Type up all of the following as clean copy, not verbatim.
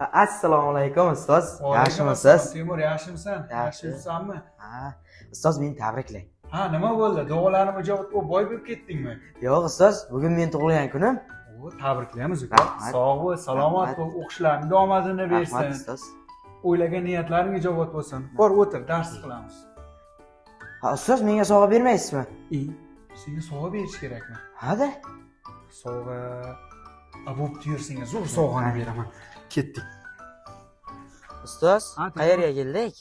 Assalomu alaykum ustoz. Yaxshimisiz? Temur, yaxshimisan? Yaxshi. Yaxshimisanmi? Ha, ustoz, meni tabriklang. Ha, nima bo'ldi? Duolarim ijobat bo'lib, boy bo'lib ketdingmi? Yo'q ustoz, bugun men tug'ilgan kunim. O, tabriklaymiz uka. Rahmat. Sog' bo'l, salomat Rahmat. bo'l, o'qishlaringga omadini Rahmat bersin. ustoz. O'ylagan niyatlaring ijobat bo'lsin. Bor, o'tir, dars qilamiz. Ha, ustoz, menga sovg'a bermaysizmi? I, senga sovg'a berish kerakmi? Ha-da. Sovg'a. A, bo'pti, yur, senga zo'r sovg'ani beraman. Ketdik. Ustoz, Ha, Temur. qayerga keldik?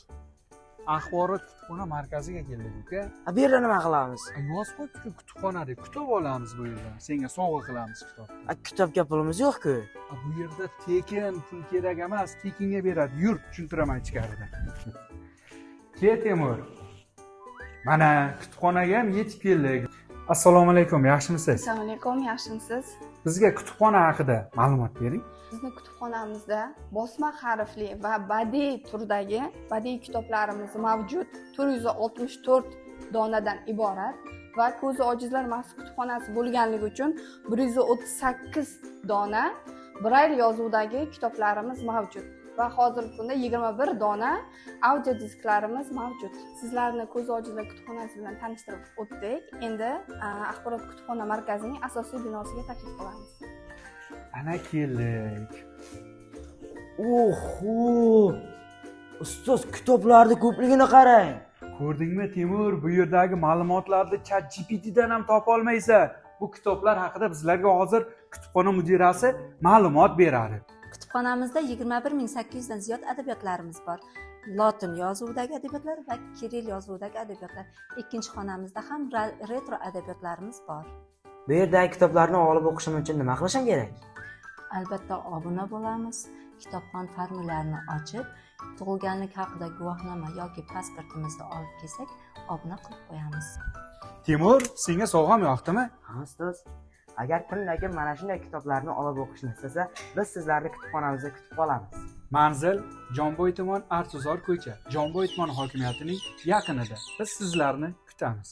Axborot kutubxona markaziga keldik uka. Ha, bu yerda nima qilamiz? Yozib qo'yibdi-ku kutubxona deb. Kitob olamiz bu yerdan. Senga sovg'a qilamiz kitobni. Ha, kitobga pulimiz yo'q-ku. A, bu yerda tekin, pul kerak emas, tekinga beradi. Yur, tushuntiraman ichkarida. Kel Temur. Mana kutubxonaga ham yetib keldik. Assalomu alaykum, yaxshimisiz? Assalomu alaykum, yaxshimisiz? Bizga kutubxona haqida ma'lumot bering. Bizni kutubxonamizda bosma harfli va badiiy turdagi badiiy kitoblarimiz mavjud. 464 donadan iborat va ko'zi ojizlar maxsus kutubxonasi bo'lganligi uchun 138 dona Brayl yozuvdagi kitoblarimiz mavjud va hozirgi kunda 21 dona audio disklarimiz mavjud. Sizlarni ko'zi ojizlar kutubxonasi bilan tanishtirib o'tdik. Endi axborot kutubxona markazining asosiy binosiga taklif qilamiz. Ana keldik. Oho! Ustoz, kitoblarni ko'pligini qarang. Ko'rdingmi Temur, bu yerdagi ma'lumotlarni ChatGPTdan ham topa olmaysan. Bu kitoblar haqida bizlarga hozir kutubxona mudirasi ma'lumot beradi. Kutubxonamizda 21 800 dan ziyod adabiyotlarimiz bor. Lotin yozuvidagi adabiyotlar va kirill yozuvidagi adabiyotlar. Ikkinchi xonamizda ham retro adabiyotlarimiz bor. Bu yerdagi kitoblarni olib o'qishim uchun nima qilishim kerak? Albatta, obuna bo'lamiz. Kitobxon formularini ochib, tug'ilganlik haqida guvohnoma yoki pasportimizni olib kelsak, obuna qilib qo'yamiz. Temur, senga sovg'am yoqdimi? Ha, ustoz. Agar kimda kim mana shunday kitoblarni olib o'qishni istasa, biz sizlarni kutubxonamizda kutib qolamiz. Manzil: Jomboy tuman, Archazor ko'cha, Jomboy tuman hokimiyatining yaqinida. Biz sizlarni kutamiz.